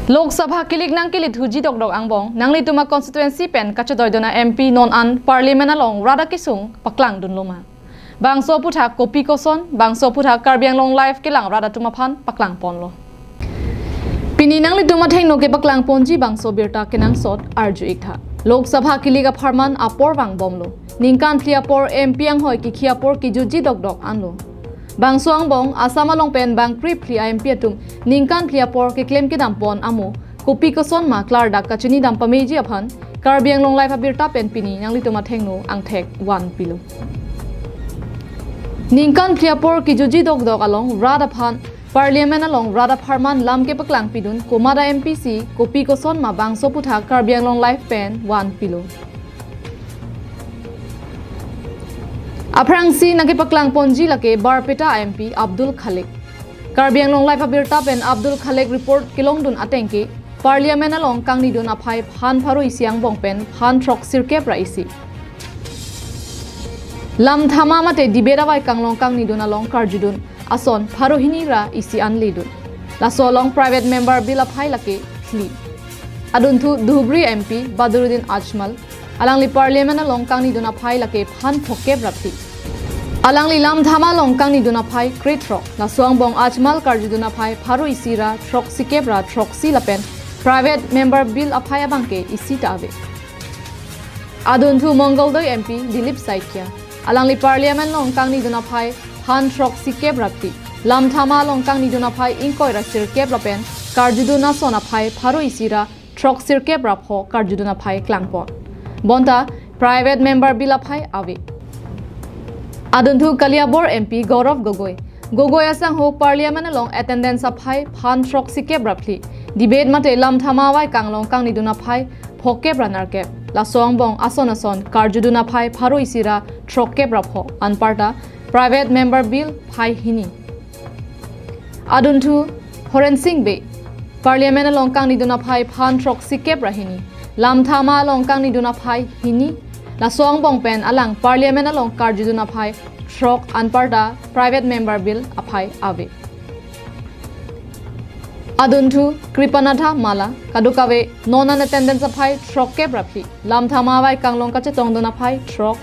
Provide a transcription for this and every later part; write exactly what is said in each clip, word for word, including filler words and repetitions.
Lok Sabha kilik nangkilithuji dokdok angbong, nanglitum a constituency pen kachedoidun a M P non an Parliament along rat akesung paklangdunlo ma? Bangso aphuthak kopi koson, bangso aphuthak Karbi Anglong Live kelang rat atum aphan paklangponlo. Pini nanglitum athengno kepaklangponji bangso birta kenangsot arju-iktha. Lok Sabha kilik apharman apor vangbomlo. Ningkan phli apor M P anghoi kikhi apor kijutji dokdok anlo. Bangso angbong Assam along pen bangkre phli a M P atum ningkan phli apor keklem kedampon amo kopi koson ma klardak kachinidam pameji aphan Karbi Anglong Live abirta pen pini nanglitum athengno angthek vanpilo. Ningkan phli apor kijutji dokdok along rat aphan Parliament along rat apharman lam kepaklangpidun komat a M P si kopi koson ma bangso aphuthak Karbi Anglong Live pen vanpilo. Aphrangsi nangkepaklangponji lake Barpeta M P Abdul Khalik. Karbi Anglong Live abirta pen Abdul Khalik report kelongdun atengke Parliament along kangnidun aphai phan pharo isi angbong pen phan throksi kep ra isi. Lamthama mate debate avai kanglong kangnidun along karjudun ason pharo hini ra isi an ledun. Laso along private member bill aphai lake phli. Adunthu Dhubri M P Badruddin Ajmal, alangli Parliament along kangnidun aphai lake phan phokep ra phli. Alangli Lamthama along kangnidun aphai krethrok. Laso angbong Ajmal karjudun aphai pharo isi ra throksi kep ra throksi lapen private member bill aphai abangke isi ta ave. Adunthu Mongol Doi M P Dilip Saikia, alangli Parliament along kangnidun aphai phan throksi kep ra phli. Lamthama along kangnidun aphai ingkoi ra sirkep lapen karjudun ason aphai pharo isi ra throksi kep ra pho karjudun aphai klangpon. Bonta private member bill aphai ave. Adunthu Kaliabor M P Gaurav Gogoi. Gogoi asangho Parliament along attendance aphai phan throksi kep ra phli. Debate mate Lamthama avai kanglong kangnidun aphai phokep ra nerkep. Laso angbong ason ason karjudun aphai pharo isi ra throkkep ra pho. Anparta private member bill phai hini. Adunthu Horen Sing Bey, Parliament along kangnidun aphai phan throksi kep ra hini. Lamthama along kangnidun aphai hini. Laso angbong pen alang Parliament along karjudun aphai throk anparta private member bill aphai ave. Adunthu Kripanatha Mala, kadokave non an attendance aphai throkkep ra phli. Lamthama avai kanglong kachetongdun aphai throk.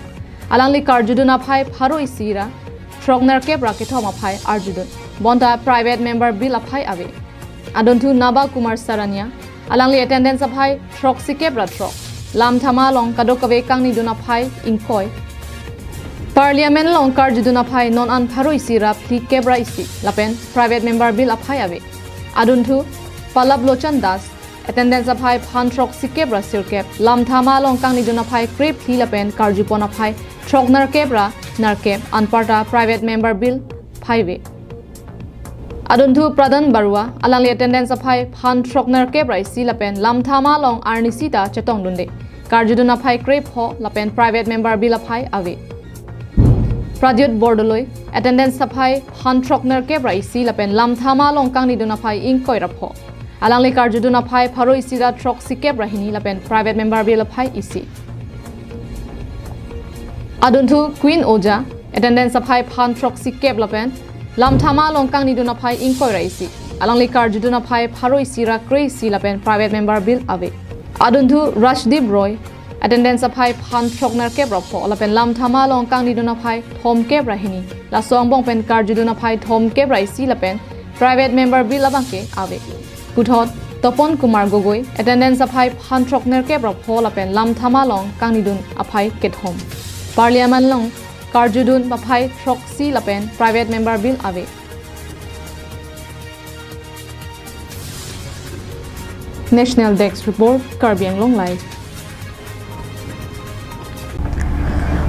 Alangli karjudun aphai pharo isi ra throk nerkep ra kethom aphai arjudun. Bonta private member bill aphai ave. Adunthu Naba Kumar Sarania, alangli attendance aphai throksi kep ra throk. Lamthama along kadokave kangnidun aphai ingkoi. Parliament along karjudun aphai non an pharo isi ra phlikep ra isi. Lapen private member bill aphai ave. Adunthu Pallab Lochan Das, attendance aphai phan throksi kep ra sirkep. Lamthama along kangnidun aphai kre phli lapen karjupon aphai throk nerkep ra nerkep. Anparta private member bill phai ave. Adunthu Pradhan Barua, alangli attendance aphai phan throk nerkep ra isi lapen Lamthama along arnisi ta chetongdunde. Karjudun aphai kre pho lapen private member bill aphai ave. Pradyot Bordoloi, attendance aphai phan throk nerkep ra isi lapen Lamthama along kangnidun aphai ingkoi ra pho. Alangli karjudun aphai pharo isi ra throksi kep ra hini lapen private member bill aphai isi. Adunthu Queen Oja, attendance aphai phan throksi kep lapen Lamthama along kangnidun aphai ingkoi ra isi. Alangli karjudun aphai pharo isi ra kre isi lapen private member bill ave. Adunthu Rajdeep Roy, attendance aphai phan throk nerkep ra pho lapen Lamthama along kangnidun aphai thomkep ra hini. Laso angbong pen karjudun aphai thomkep ra isi lapen private member bill abangke ave. Puthot Topon Kumar Gogoi, attendance aphai phan throk nerkep ra pho lapen Lamthama along kangnidun aphai kethom. Parliament along karjudun aphai throksi lapen private member bill ave. National Desk Report, Karbi Anglong Live.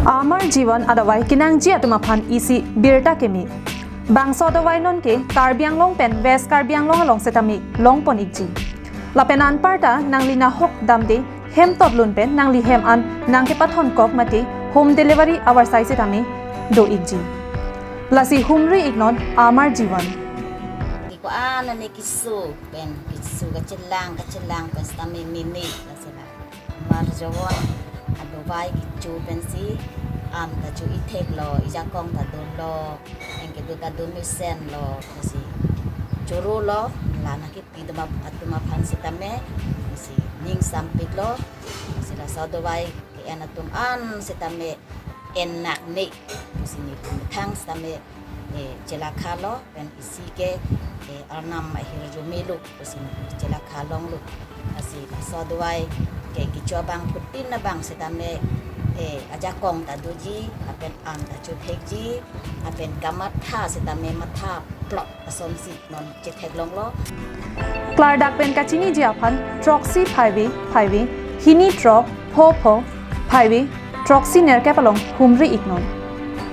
Amar Jivan adavai kenangji atum aphan isi birta keme. Bangso adavai nonke Karbi Anglong pen West Karbi Anglong along setame longpon ikji. Lapen anparta nangli nahok damde hem totlun pen nangli hem an nangkepathon kok mate home delivery avarsai setame do ikji. Lasi humri iknon Amar Jivan. Iko anane kisu pen kisu kachelang kachelang pen setame meme lasi la. Amar Jivan adavai kecho pensi am ta cho ithek lo, ijakong ta dolo, anke do ta do mesen lo, lasi choro lo, Ana kipi atum ap-, atum aphan sitame si ning sampiklo, si laso adovai ke-en atum an sitame en nak ne, si nelitum methang sitame, eh, chelakha lo, pen isi ke, eh, arnam ahirjume lo, si chelakha longlo. Lasi laso adovai ke kecho abangphutin abang sitame, eh, ajakong ta doji, lapen an ta chothekji, lapen kamatha sitame matha plot asonsi non chethek longlo. Klardak pen kachiniji aphan throksi phaivi phaivi, hini throk pho pho phaivi, throksi nerkep along humri iknon.